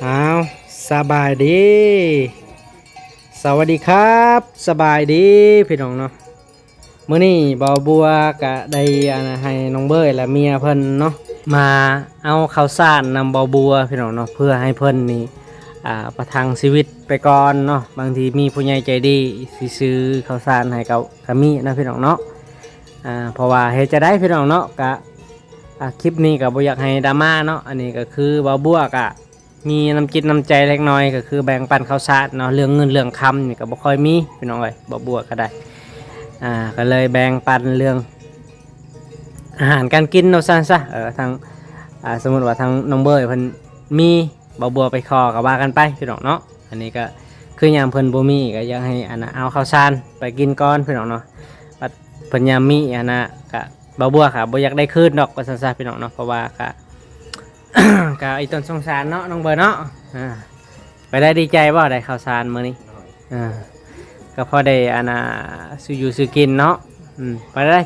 ອ້າວ ສະບາຍດີ ສະຫວັດດີຄັບ ສະບາຍດີພີ່ນ້ອງເນາະ. ມື້ນີ້ບ່າວບົວກະໄດ້ ອັນ ໃຫ້ນ້ອງເບີຍ ແລະ ເມຍເພິ່ນເນາະ ມາເອົາເຂົ້າສານນຳບ່າວບົວພີ່ນ້ອງເນາະ ເພື່ອໃຫ້ເພິ່ນນີ້ ອ່າ ປະທັງຊີວິດໄປກ່ອນເນາະ. ບາງທີມີຜູ້ໃຫຍ່ໃຈດີຊິຊື້ເຂົ້າສານໃຫ້ ກໍ ກໍມີນະພີ່ນ້ອງເນາະ. ອ່າ ເພາະວ່າເຮັດຈະໄດ້ພີ່ນ້ອງເນາະ ກະ ອ່າ ຄລິບນີ້ກໍບໍ່ຢາກໃຫ້ດຣາມາເນາະ. ອັນນີ້ກໍຄືບ່າວບົວກະ ມີນ້ຳຈິດນ້ຳໃຈເລັກນ້ອຍ ກໍຄືແບ່ງປັນເຂົ້າສານເນາະ. ເລື່ອງເງິນເລື່ອງຄຳນີ້ກໍບໍ່ຄ່ອຍມີພີ່ນ້ອງເອີຍ ບ່າວບົວກໍໄດ້ ອ່າ ກໍເລີຍແບ່ງປັນເລື່ອງອາຫານການກິນວ່າຊັ້ນຊະ. ເອີ ທາງ ອ່າ ສົມມຸດວ່າທາງນ້ອງເບີຍເພິ່ນມີ ບ່າວບົວໄປຂໍກໍວ່າກັນໄປພີ່ນ້ອງເນາະ. ອັນນີ້ກໍຄືຍາມເພິ່ນບໍ່ມີ ກໍຢາກໃຫ້ ອັນ ເອົາເຂົ້າສານໄປກິນກ່ອນພີ່ນ້ອງເນາະ. ບັດເພິ່ນຍາມມີ ອັນ ກໍ ບ່າວບົວກໍບໍ່ຢາກໄດ້ຄືນດອກວ່າຊັ້ນຊະພີ່ນ້ອງເນາະ ເພາະວ່າກໍ ກໍອີ່ຕົນສົງສານເນາະ ນ້ອງເບີຍເນາະ. ອ່າ ໄປໄດ້ ດີໃຈບໍ່ ໄດ້ເຂົ້າສານມື້ນີ້? ໂດຍ ອ່າ ກໍພໍໄດ້ ອັນນ່າ ຊື້ຢູ່ຊື້ກິນເນາະ. ອືມ ໄປໄດ້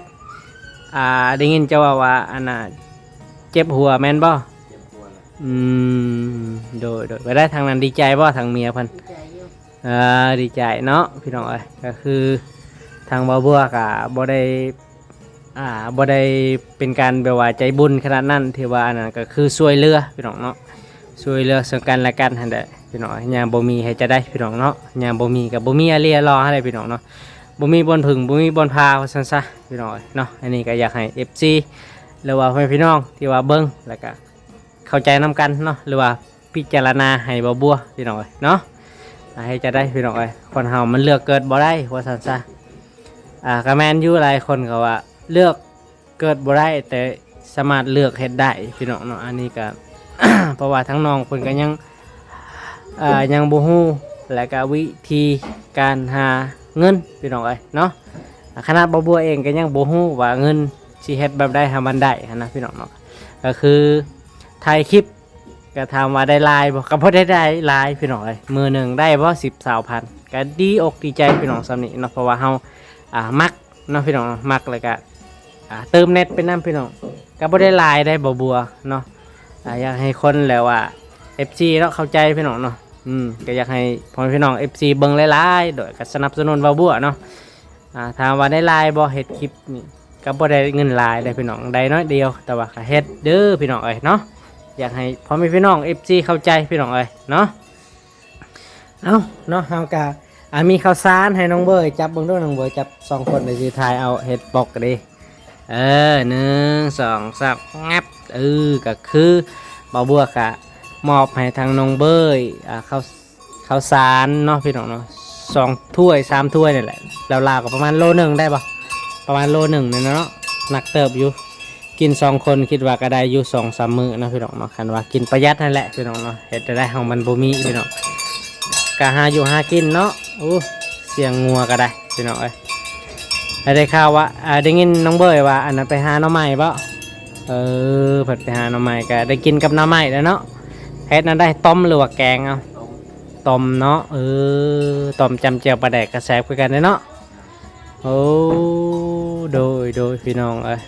ອ່າ ໄດ້ຍິນເຈົ້າເວົ້າວ່າ ອັນນ່າ ເຈັບຫົວແມ່ນບໍ່? ເຈັບຫົວແຫຼະ. ອືມ ໂດຍໆ ໄປໄດ້ ທາງນັ້ນດີໃຈບໍ່ ທາງເມຍເພິ່ນ? ດີໃຈຢູ່. ເອີ ດີໃຈເນາະ ພີ່ນ້ອງເອີຍ. ກໍຄືທາງບ່າວບົວກໍບໍ່ໄດ້ ອ່າ ບໍ່ໄດ້ເປັນການແບບວ່າໃຈບຸນຂະໜາດນັ້ນ ທີ່ວ່າອັນນັ້ນກໍຄືຊ່ວຍເຫຼືອພີ່ນ້ອງເນາະ ຊ່ວຍເຫຼືອເຊິ່ງກັນແລະກັນຫັ້ນແຫຼະພີ່ນ້ອງ. ຍາມບໍ່ມີເຮັດຈະໄດ້ພີ່ນ້ອງເນາະ ຍາມບໍ່ມີກໍບໍ່ມີອາລີອາລໍຫັ້ນແຫຼະພີ່ນ້ອງເນາະ ບໍ່ມີບ່ອນເພິ່ງ ບໍ່ມີບ່ອນພາວ່າຊັ້ນຊະພີ່ນ້ອງເອີຍເນາະ. ອັນນີ້ກໍຢາກໃຫ້ເອັຟຊີ ຫຼືວ່າພໍ່ແມ່ພີ່ນ້ອງທີ່ວ່າເບິ່ງ ແລ້ວກໍເຂົ້າໃຈນຳກັນເນາະ ຫຼືວ່າ ພິຈາລະນາໃຫ້ບ່າວບົວພີ່ນ້ອງເອີຍເນາະ. ອ່າ ເຮັດຈະໄດ້ພີ່ນ້ອງເອີຍ ຄົນເຮົາມັນເລືອກເກີດບໍ່ໄດ້ວ່າຊັ້ນຊະ. ອ່າ ກໍແມ່ນຢູ່ ຫຼາຍຄົນກໍວ່າເລືອກເກີດບໍ່ໄດ້ ແຕ່ສາມາດເລືອກເຮັດໄດ້ພີ່ນ້ອງເນາະ. ອັນນີ້ກໍ ເພາະວ່າທາງນ້ອງເພິ່ນກໍຍັງ ອ່າ ຍັງບໍ່ຮູ້ ແລະ ກໍວິທີການຫາເງິນພີ່ນ້ອງເອີຍເນາະ. ອ່າ ຂະໜາດບ່າວບົວເອງກໍຍັງບໍ່ຮູ້ວ່າເງິນຊິເຮັດແບບໃດໃຫ້ມັນໄດ້ຫັ້ນນະພີ່ນ້ອງເນາະ. ກໍຄືຖ່າຍຄລິບ ກໍຖາມວ່າໄດ້ຫຼາຍບໍ່? ກໍບໍ່ໄດ້ໄດ້ຫຼາຍພີ່ນ້ອງເອີຍ ມື້ໜຶ່ງໄດ້ບໍ່ ສິບ ຊາວພັນ ກໍດີອົກດີໃຈພີ່ນ້ອງສ່ຳນີ້ເນາະ. ເພາະວ່າເຮົາ ອ່າ ມັກເນາະພີ່ນ້ອງເນາະ ມັກ ແລ້ວກໍ ອ່າ ເຕີມເນັດໄປນຳພີ່ນ້ອງ. ກໍບໍ່ໄດ້ຫຼາຍໄດ໋ບ່າວບົວເນາະ ອ່າ ຢາກໃຫ້ຄົນ ຫຼືວ່າ ເອັຟຊີ ເນາະ ເຂົ້າໃຈພີ່ນ້ອງເນາະ. ອືມ ກໍຢາກໃຫ້ພໍ່ແມ່ພີ່ນ້ອງ ເອັຟຊີ ເບິ່ງຫຼາຍໆ ໂດຍກໍສະໜັບສະໜູນບ່າວບົວເນາະ. ອ່າ ຖາມວ່າໄດ້ຫຼາຍບໍ່ ເຮັດຄລິບນີ້ ກໍບໍ່ໄດ້ເງິນຫຼາຍເດ້ພີ່ນ້ອງ ໄດ້ໜ້ອຍດຽວ ແຕ່ວ່າກໍເຮັດເດີພີ່ນ້ອງເອີຍເນາະ. ຢາກໃຫ້ພໍ່ແມ່ພີ່ນ້ອງ ເອັຟຊີ ເຂົ້າໃຈພີ່ນ້ອງເອີຍເນາະ. ເອົາເນາະ ເຮົາກໍ ອ່າ ມີເຂົ້າສານໃຫ້ນ້ອງເບີຍຈັບເບິ່ງດູ ນ້ອງເບີຍຈັບສອງຄົນ ດຽວຊິຖ່າຍເອົາເຮັດປົກເດ້. ເອີ ໜຶ່ງ ສອງ ສາມ ງັບ. ເອີ ກໍຄືບ່າວບົວກະມອບໃຫ້ທາງນ້ອງເບີຍ ອ່າ ເຂົ້າ ເຂົ້າສານເນາະພີ່ນ້ອງເນາະ ສອງຖ້ວຍສາມຖ້ວຍນີ້ແຫຼະ ລາວໆກໍປະມານໂລໜຶ່ງໄດ້ບໍ່? ປະມານໂລໜຶ່ງນີ້ເນາະ ໜັກເຕີບຢູ່. ກິນສອງຄົນຄິດວ່າກໍໄດ້ຢູ່ສອງສາມມື້ເນາະພີ່ນ້ອງເນາະ ຄັນວ່າກິນປະຢັດຫັ້ນແຫຼະພີ່ນ້ອງເນາະ. ເຮັດແນວໃດເຮົາມັນບໍ່ມີພີ່ນ້ອງ ກະຫາຢູ່ຫາກິນເນາະ. ໂອ້ ສຽງງົວກໍໄດ້ພີ່ນ້ອງເອີຍ. ແລ້ວໄດ້ຂ່າວວ່າ ອ່າ ໄດ້ຍິນນ້ອງເບີຍວ່າ ອັນນັ້ນໄປຫາໜໍ່ໄມ້ບໍ່? ເອີ ເພິ່ນໄປຫາໜໍ່ໄມ້ ກໍໄດ້ກິນກັບໜໍ່ໄມ້ແລ້ວເນາະ. ເຮັດແນວໃດ ຕົ້ມ ຫຼືວ່າແກງເອົາ? ຕົ້ມເນາະ. ເອີ ຕົ້ມຈ້ຳແຈ່ວປາແດກກໍແຊບຄືກັນເດ້ເນາະ. ໂອ້ ໂດຍ ໂດຍ ພີ່ນ້ອງເອີຍ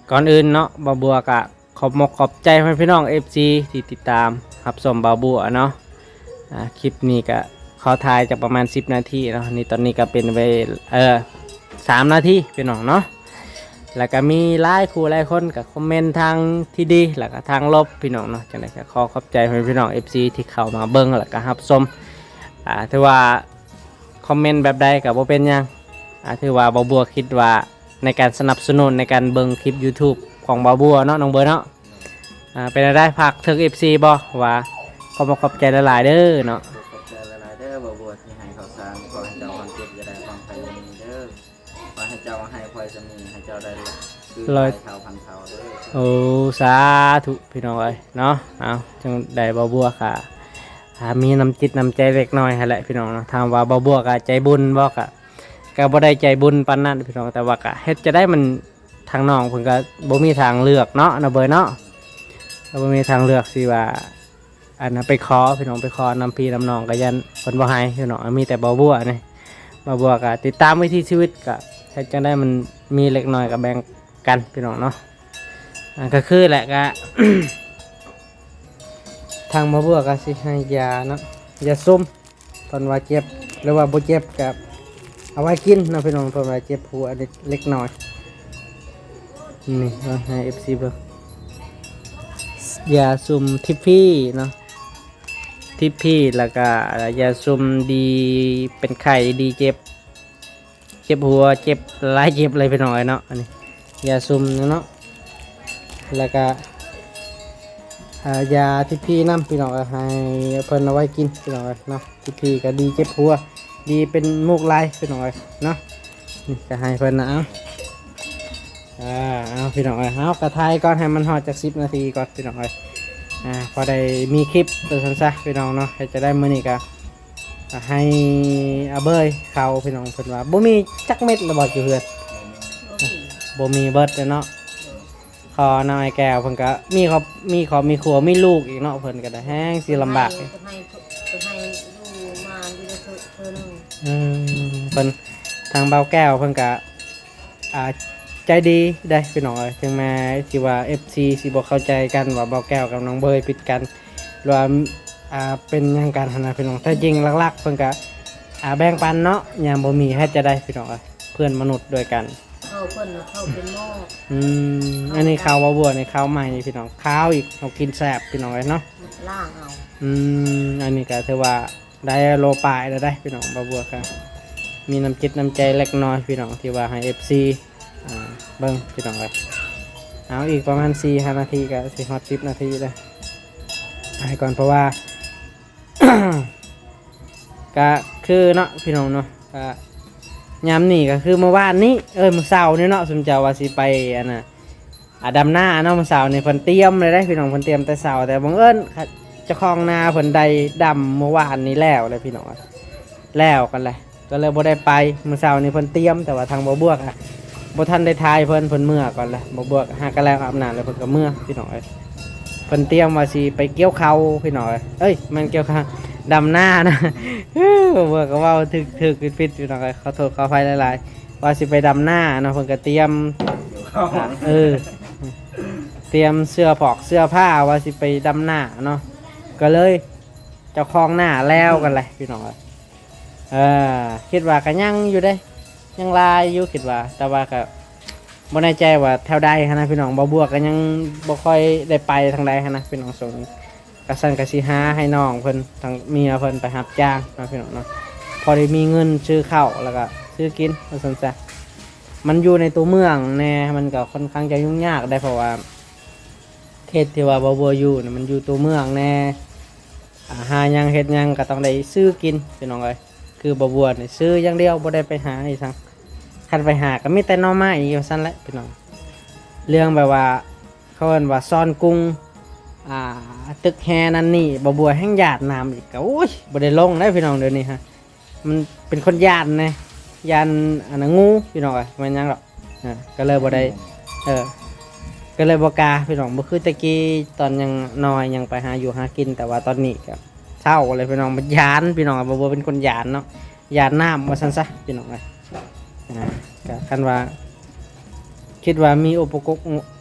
ກ່ອນອື່ນເນາະ ບ່າວບົວກະຂອບມົກຂອບໃຈພໍ່ແມ່ພີ່ນ້ອງ ເອັຟຊີ ທີ່ຕິດຕາມຮັບຊົມບ່າວບົວເນາະ. ອ່າ ຄລິບນີ້ກະຂໍຖ່າຍຈັກປະມານສິບນາທີເນາະ ນີ້ຕອນນີ້ກະເປັນເວ ເອີ ສາມນາທີພີ່ນ້ອງເນາະ. ແລ້ວກະມີຫຼາຍຄູ່ຫຼາຍຄົນກະຄອມເມັນທາງທີ່ດີ ແລ້ວກະທາງລົບພີ່ນ້ອງເນາະ. ຈັ່ງໃດກະຂໍຂອບໃຈພໍ່ແມ່ພີ່ນ້ອງ ເອັຟຊີ ທີ່ເຂົ້າມາເບິ່ງ ແລ້ວກະຮັບຊົມ. ອ່າ ຖືວ່າຄອມເມັນແບບໃດກະບໍ່ເປັນຫຍັງ ອ່າ ຖືວ່າບ່າວບົວຄິດວ່າ ໃນການສະໜັບສະໜູນໃນການເບິ່ງຄລິບຢູທູບຂອງບ່າວບົວເນາະ ນ້ອງເບີຍເນາະ. ອ່າ ເປັນແນວໃດ ຝາກເຖິງ ເອັຟຊີ ບໍ່ ວ່າຂອບອົກຂອບໃຈຫຼາຍໆເດີເນາະ. ຂອບໃຈຫຼາຍໆເດີບ່າວບົວທີ່ໃຫ້ເຂົ້າສານ ຂໍໃຫ້ເຈົ້າຄວາມເຈັບຢ່າໄດ້ ຄວາມໄຂ້ຢ່າມີເດີ ຂໍໃຫ້ເຈົ້າໃຫ້ຂ້ອຍສ່ຳນີ້ ໃຫ້ເຈົ້າໄດ້ຄື ຮ້ອຍ ຮ້ອຍເທົ່າພັນເທົ່າເດີ. ໂອ້ ສາທຸພີ່ນ້ອງເອີຍເນາະ. ເອົາ ຈັ່ງໃດບ່າວບົວກະ ອ່າ ມີນ້ຳຈິດນ້ຳໃຈເລັກນ້ອຍຫັ້ນແຫຼະພີ່ນ້ອງເນາະ. ຖາມວ່າບ່າວບົວກະໃຈບຸນບໍ່ ກະ ກໍບໍ່ໄດ້ໃຈບຸນປານນັ້ນພີ່ນ້ອງ ແຕ່ວ່າກະເຮັດຈະໄດ້ ມັນ ທາງນ້ອງເພິ່ນກໍບໍ່ມີທາງເລືອກເນາະ ນ້ອງເບີຍເນາະ ກໍບໍ່ມີທາງເລືອກຊິວ່າ ອັນນັ້ນ ໄປຂໍພີ່ນ້ອງ ໄປຂໍນຳພີ່ນຳນ້ອງ ກໍຢ້ານເພິ່ນບໍ່ໃຫ້ພີ່ນ້ອງ. ມີແຕ່ບ່າວບົວນີ້ ບ່າວບົວກໍຕິດຕາມວິຖີຊີວິດ ກໍເຮັດຈັ່ງໃດມັນມີເລັກນ້ອຍກໍແບ່ງກັນພີ່ນ້ອງເນາະ. ອັນກໍຄືແຫຼະ ກໍ ທາງໝໍບົວກໍຊິໃຫ້ຢາເນາະ ຢາຊຸມ ເພິ່ນວ່າເຈັບ ຫຼືວ່າບໍ່ເຈັບກໍເອົາໄວ້ກິນເນາະພີ່ນ້ອງ ເພິ່ນວ່າເຈັບຫົວເລັກນ້ອຍ. ນີ້ເບິ່ງໃຫ້ເອັຟຊີເບິ່ງ ຢາຊຸມທິບພີເນາະ ທິບພີ ແລ້ວກໍຢາຊຸມດີເປັນໄຂ້ດີເຈັບ ເຈັບຫົວ ເຈັບຫຼາຍເຈັບເລີຍພີ່ນ້ອງເອີຍເນາະ. ອັນນີ້ຢາຊຸມເນາະ ແລ້ວກະ ອ່າ ຢາທິບພີນຳພີ່ນ້ອງເອີຍ ໃຫ້ເພິ່ນເອົາໄວ້ກິນພີ່ນ້ອງເອີຍເນາະ. ທິບພີກໍດີເຈັບຫົວ ດີເປັນມູກໄຫຼພີ່ນ້ອງເອີຍເນາະ. ນີ້ກໍໃຫ້ເພິ່ນນະ ເອົາ ອ່າ ເອົາພີ່ນ້ອງເອີຍ ເຮົາກໍຖ່າຍກ່ອນ ໃຫ້ມັນຮອດຈັກສິບນາທີກ່ອນພີ່ນ້ອງເອີຍ ອ່າ ພໍໄດ້ມີຄລິບວ່າຊັ້ນຊະພີ່ນ້ອງເນາະ. ເຮັດຈັ່ງໃດມື້ນີ້ກໍ ໃຫ້ອາເບີຍເຂົາພີ່ນ້ອງ ເພິ່ນວ່າບໍ່ມີຈັກເມັດລະບໍ່ຢູ່ເຮືອນ ບໍ່ມີ ບໍ່ມີເບິດເລີຍເນາະ. ໂດຍ ຂໍນຳອ້າຍແກ້ວ ເພິ່ນກໍມີຄອບ ມີຄອບມີຄົວ ມີລູກອີກເນາະ ເພິ່ນກໍໄດ້ແຮງຊິລຳບາກ ເພິ່ນໃຫ້ ເພິ່ນໃຫ້ ເພິ່ນໃຫ້ຢູ່ມາຢູ່ໄດ້ເທື່ອ ເທື່ອໜຶ່ງ. ອືມ ເພິ່ນ ທາງບ່າວແກ້ວເພິ່ນກໍ ອ່າ ໃຈດີເດ້ພີ່ນ້ອງເອີຍ ເຖິງແມ່ຊິວ່າເອັຟຊີຊິບໍ່ເຂົ້າໃຈກັນ ວ່າບ່າວແກ້ວກັບນ້ອງເບີຍຜິດກັນ ຫຼືວ່າ ອ່າ ເປັນຫຍັງກັນຫັ້ນນະພີ່ນ້ອງ. ແທ້ຈິງຫຼັກໆເພິ່ນກະ ອ່າ ແບ່ງປັນເນາະ ຍາມບໍ່ມີເຮັດຈັ່ງໃດພີ່ນ້ອງເອີຍ ເພື່ອນມະນຸດດ້ວຍກັນ. ເຂົ້າເພິ່ນນະ ເຂົ້າເປັນໝໍ້. ອືມ ເຂົ້າ ອັນນີ້ເຂົ້າບ່າວບົວນີ້ ເຂົ້າໃໝ່ພີ່ນ້ອງ ຂາວອີກ ເຮົາກິນແຊບພີ່ນ້ອງເອີຍເນາະ ລ້າງເອົາ. ອືມ ອັນນີ້ກະຖືວ່າ ໄດ້ໂລປາຍແລ້ວເດ້ພີ່ນ້ອງ. ບ່າວບົວກໍມີນ້ຳຈິດນ້ຳໃຈເລັກນ້ອຍພີ່ນ້ອງ ທີ່ວ່າໃຫ້ເອັຟຊີ ອ່າ ເບິ່ງພີ່ນ້ອງເອີຍ. ເອົາອີກປະມານສີ່ຫ້ານາທີກໍຊິຮອດສິບນາທີແລ້ວ ໃຫ້ກ່ອນ ເພາະວ່າ ກໍຄືເນາະພີ່ນ້ອງເນາະ ກໍຍາມນີ້ກໍຄືມື້ວານນີ້ ເອີ ມື້ເຊົ້ານີ້ເນາະ ຊຸມເຈົ້າວ່າຊິໄປ ອັນນ່າ ອ່າ ດຳນາເນາະ ມື້ເຊົ້ານີ້ເພິ່ນຕຽມເລີຍເດ້ພີ່ນ້ອງ ເພິ່ນຕຽມແຕ່ເຊົ້າ ແຕ່ບັງເອີນເຈົ້າຂອງນາເພິ່ນໄດ້ດຳມື້ວານນີ້ແລ້ວແຫຼະພີ່ນ້ອງ ແລ້ວກັນແຫຼະ ກໍເລີຍບໍ່ໄດ້ໄປ. ມື້ເຊົ້ານີ້ເພິ່ນຕຽມ ແຕ່ວ່າທາງບ່າວບົວກະບໍ່ທັນໄດ້ຖ່າຍເພິ່ນ ເພິ່ນເມືອກ່ອນແຫຼະ. ບ່າວບົວກະຫາກໍແລ້ວອາບນ້ຳແລ້ວເພິ່ນກໍເມືອພີ່ນ້ອງເອີຍ ເພິ່ນຕຽມວ່າຊິໄປກ່ຽວເຂົ້າພີ່ນ້ອງເອີຍ ເອີຍ ແມ່ນກ່ຽວເຂົ້າ ດຳນານະ. ບ່າວບົວກະເວົ້າຖືກໆຜິດໆພີ່ນ້ອງເອີຍ ຂໍໂທດຂໍອະໄພຫຼາຍໆ. ວ່າຊິໄປດຳນາເນາະ ເພິ່ນກໍຕຽມ ອ່າ ເອີ ຕຽມເສື້ອຜອກເສື້ອຜ້າວ່າຊິໄປດຳນາເນາະ ກໍເລີຍເຈົ້າຂອງນາແລ້ວກັນແຫຼະພີ່ນ້ອງເອີຍ. ເອີ ຄິດວ່າກໍຍັງຢູ່ເດ້ ຍັງຫຼາຍຢູ່ຄິດວ່າ ແຕ່ວ່າກໍບໍ່ແນ່ໃຈວ່າແຖວໃດຫັ້ນນະພີ່ນ້ອງ. ບ່າວບົວກະຍັງບໍ່ຄ່ອຍໄດ້ໄປທາງໃດຫັ້ນນະພີ່ນ້ອງ ຊ່ວງນີ້ ກະຊັ້ນກະຊິຫາໃຫ້ນ້ອງເພິ່ນ ທາງເມຍເພິ່ນໄປຮັບຈ້າງເນາະພີ່ນ້ອງເນາະ ພໍໄດ້ມີເງິນຊື້ເຂົ້າ ແລ້ວກະຊື້ກິນວ່າຊັ້ນຊະ. ມັນຢູ່ໃນຕົວເມືອງແດ່ ມັນກໍຄ່ອນຂ້າງຈະຫຍຸ້ງຍາກໄດ໋ ເພາະວ່າເຂດທີ່ວ່າບ່າວບົວຢູ່ນະ ມັນຢູ່ຕົວເມືອງແດ່ ອ່າ ຫາຫຍັງເຮັດຫຍັງກໍຕ້ອງໄດ້ຊື້ກິນພີ່ນ້ອງເອີຍ. ຄືບ່າວບົວນີ້ຊື້ຢ່າງດຽວ ບໍ່ໄດ້ໄປຫາອີ່ຫຍັງ ຄັນໄປຫາກໍມີແຕ່ໜໍ່ໄມ້ຢູ່ຊັ້ນແຫຼະພີ່ນ້ອງ. ເລື່ອງແບບວ່າ ເຂົາເອີ້ນວ່າຊອນກຸງ ອ່າ ຕຶກແຮ່ນັ້ນນີ້ ບ່າວບົວແຮ່ງຢ້ານນຳອີກ ກໍ ໂອ້ຍ ບໍ່ໄດ້ລົງໄດ໋ພີ່ນ້ອງ. ດຽວນີ້ຮະ ມັນເປັນຄົນຢ້ານແດ່ ຢ້ານ ອັນນ່າ ງູພີ່ນ້ອງເອີຍ ແມ່ນຫຍັງດອກ ເອີ ກໍເລີຍບໍ່ໄດ້ ເອີ ກໍເລີຍບໍ່ກ້າພີ່ນ້ອງ. ບໍ່ຄືແຕ່ກີ້ຕອນຍັງນ້ອຍ ຍັງໄປຫາຢູ່ຫາກິນ ແຕ່ວ່າຕອນນີ້ກໍເຊົາແລ້ວພີ່ນ້ອງ ມັນຢ້ານພີ່ນ້ອງ. ບ່າວບົວເປັນຄົນຢ້ານເນາະ ຢ້ານນ້ຳວ່າຊັ້ນຊະພີ່ນ້ອງເອີຍ. ອ່າ ກໍຄັນວ່າ ຄິດວ່າມີອຸປະກົງ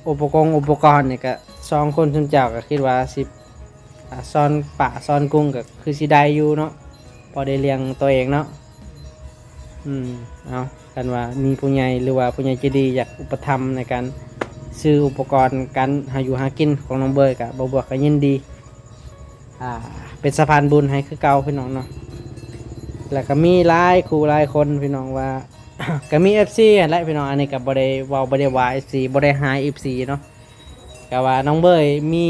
ອຸປະກົງອຸປະກອນນີ້ ກໍສອງຄົນຊຸມເຈົ້າກໍຄິດວ່າຊິ ອ່າ ຊອນປາຊອນກຸງກໍຄືຊິໄດ້ຢູ່ເນາະ ພໍໄດ້ລ້ຽງຕົວເອງເນາະ. ອືມ ເອົາ ຄັນວ່າມີຜູ້ໃຫຍ່ ຫຼືວ່າຜູ້ໃຫຍ່ໃຈດີຢາກອຸປະຖຳໃນການຊື້ອຸປະກອນການຫາຢູ່ຫາກິນຂອງນ້ອງເບີຍ ກໍບ່າວບົວກໍຍິນດີ ອ່າ ເປັນສະພານບຸນໃຫ້ຄືເກົ່າພີ່ນ້ອງເນາະ. ແລ້ວກໍມີຫຼາຍຄູ່ຫຼາຍຄົນພີ່ນ້ອງວ່າ ກໍມີເອັຟຊີຫັ້ນແຫຼະພີ່ນ້ອງ ອັນນີ້ກໍບໍ່ໄດ້ເວົ້າ ບໍ່ໄດ້ວ່າເອັຟຊີ ບໍ່ໄດ້ຫາເອັຟຊີເນາະ ກໍວ່ານ້ອງເບີຍມີ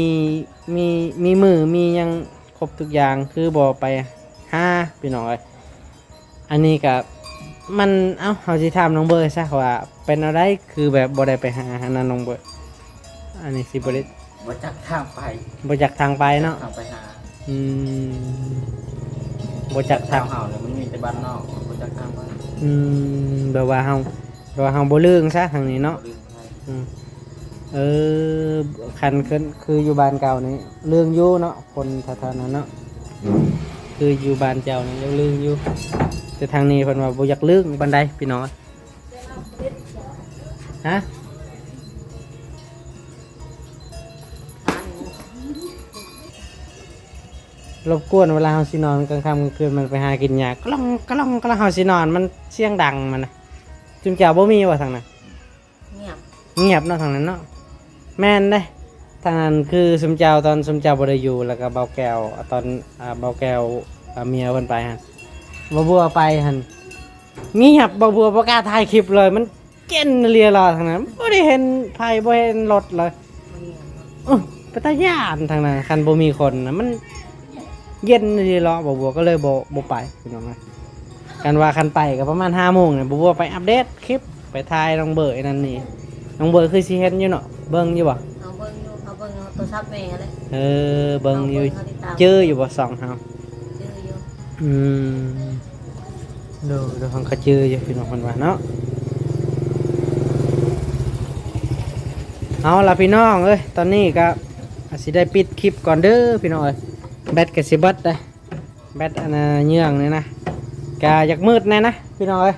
ມີ ມີມື ມີຫຍັງຄົບທຸກຢ່າງ ຄືບໍ່ໄປຫາພີ່ນ້ອງເອີຍ. ອັນນີ້ກໍມັນ ເອົ້າ ເຮົາຊິຖາມນ້ອງເບີຍຊະວ່າເປັນແນວໃດ ຄືແບບບໍ່ໄດ້ໄປຫາຫັ້ນນະນ້ອງເບີຍ. ອັນນີ້ຊິບໍ່ໄດ້ ບໍ່ຈັກທາງໄປ ບໍ່ຈັກທາງໄປເນາະ ທາງໄປຫາ. ອືມ ບໍ່ຈັກທາງ ແຖວເຮົານີ້ມັນມີແຕ່ບ້ານນອກ ບໍ່ຈັກທາງໄປ. ອືມ ແບບວ່າເຮົາ ແບບວ່າເຮົາບໍ່ລຶ້ງຊະທາງນີ້ເນາະ ບໍ່ລຶ້ງໄປ. ອືມ ເອີ ຄັນຄື ຄືຢູ່ບ້ານເກົ່ານີ້ລຶ້ງຢູ່ເນາະ ຄົນແຖວໆນັ້ນເນາະ ຄືຢູ່ບ້ານເຈົ້ານີ້ຍັງລຶ້ງຢູ່ ແຕ່ທາງນີ້ເພິ່ນວ່າບໍ່ຢາກລຶ້ງປານໃດພີ່ນ້ອງ. ຮະ? ລົບກວນເວລາເຮົາຊິນອນກາງຄ່ຳກາງຄືນ ມັນໄປຫາກິນຫຍ້າກະລ່ອງກະລ່ອງກະລ່ອງ ເຮົາຊິນອນມັນສຽງດັງມັນນະ. ຈຸມເຈົ້າບໍ່ມີບໍ່ທາງນັ້ນ? ງຽບ ງຽບເນາະທາງນັ້ນເນາະ. ແມ່ນເດ້ ທາງນັ້ນຄືຊຸມເຈົ້າ ຕອນຊຸມເຈົ້າບໍ່ໄດ້ຢູ່ ແລ້ວກໍເບົາແກ້ວ ອາ ຕອນ ອາ ເບົາແກ້ວ ອາ ເມຍເພິ່ນໄປຫັ້ນ ບ່າວບົວໄປຫັ້ນ ງຽບ ບ່າວບົວບໍ່ກ້າຖ່າຍຄລິບເລີຍ ມັນເຢັນອີ່ຫຼີລະທາງນັ້ນ ບໍ່ໄດ້ເຫັນໃຜ ບໍ່ເຫັນລົດເລີຍ. ເອີ ເປັນຕາຢ້ານທາງນັ້ນ ຄັນບໍ່ມີຄົນນະ ມັນເຢັນອີ່ຫຼີລະ ບ່າວບົວກໍເລີຍບໍ່ ບໍ່ໄປພີ່ນ້ອງເອີຍ. ຄັນວ່າຄັນໄປກໍປະມານຫ້າໂມງນີ້ ບ່າວບົວໄປອັບເດດຄລິບ ໄປຖ່າຍນ້ອງເບີຍນັ້ນນີ້ ນ້ອງເບີຍຄືຊິເຫັນຢູ່ເນາະ ເບິ່ງຢູ່ບໍ່? ເຮົາເບິ່ງຢູ່ ເຮົາເບິ່ງໂທລະສັບແມ່ແຫຼະ. ເອີ ເບິ່ງຢູ່ ເຮົາເບິ່ງ ເຮົາຕິດຕາມ ຈື່ຢູ່ບໍ່ຊ່ອງເຮົາ? ຈື່ຢູ່. ອືມ ໂດຍ ໂດຍ ເຮົາກໍຈື່ຢູ່ພີ່ນ້ອງ ເພິ່ນວ່າເນາະ. ເອົາລະພີ່ນ້ອງເອີຍ ຕອນນີ້ກໍອາດຊິໄດ້ປິດຄລິບກ່ອນເດີພີ່ນ້ອງເອີຍ ແບັດກໍຊິເບິດເດ້. ແບັດອັນນ່າເຍືອງນີ້ນະ ກະຢາກມືດແດ່ນະພີ່ນ້ອງເອີຍ.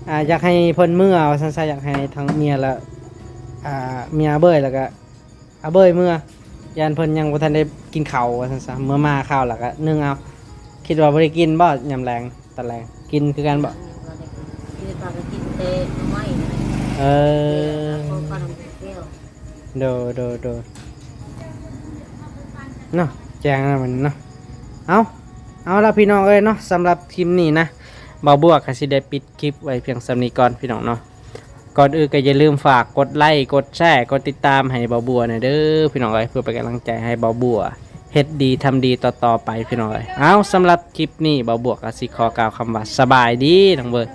ອ່າ ຢາກໃຫ້ເພິ່ນເມືອວ່າຊັ້ນຊະ ຢາກໃຫ້ທັງເມຍ ແລະ ອ່າ ເມຍອາເບີຍ ແລ້ວກະອາເບີຍເມືອ ຢ້ານເພິ່ນຍັງບໍ່ທັນໄດ້ກິນເຂົ້າວ່າຊັ້ນຊະ. ເມື່ອມາເຂົ້າແລ້ວກະໜຶ່ງເອົາ. ຄິດວ່າບໍ່ໄດ້ກິນບໍ່ຍາມແລງ ຕອນແລງ ກິນຄືກັນບໍ່? ກິນ ກິນແຕ່ໜໍ່ໄມ້. ເອີ ເອີ ໂດຍ ໂດຍ ໂດຍ ເນາະ ແຈ້ງແລ້ວມັນເນາະ. ເອົາ ເອົາລະພີ່ນ້ອງເອີຍເນາະ ສຳລັບຄລິບນີ້ນະ ບ່າວບົວກໍຊິໄດ້ປິດຄລິບໄວ້ພຽງສ່ຳນີ້ກ່ອນພີ່ນ້ອງເນາະ. ກ່ອນອື່ນກໍຢ່າລືມຝາກກົດໄລ ກົດແຊ ກົດຕິດຕາມໃຫ້ບ່າວບົວແດ່ເດີພີ່ນ້ອງເອີຍ ເພື່ອເປັນກຳລັງໃຈໃຫ້ບ່າວບົວເຮັດດີທຳດີຕໍ່ໆໄປພີ່ນ້ອງເອີຍ. ເອົາ ສຳລັບຄລິບນີ້ ບ່າວບົວກໍຊິຂໍກ່າວຄຳວ່າ ສະບາຍດີນ້ອງເບີຍ.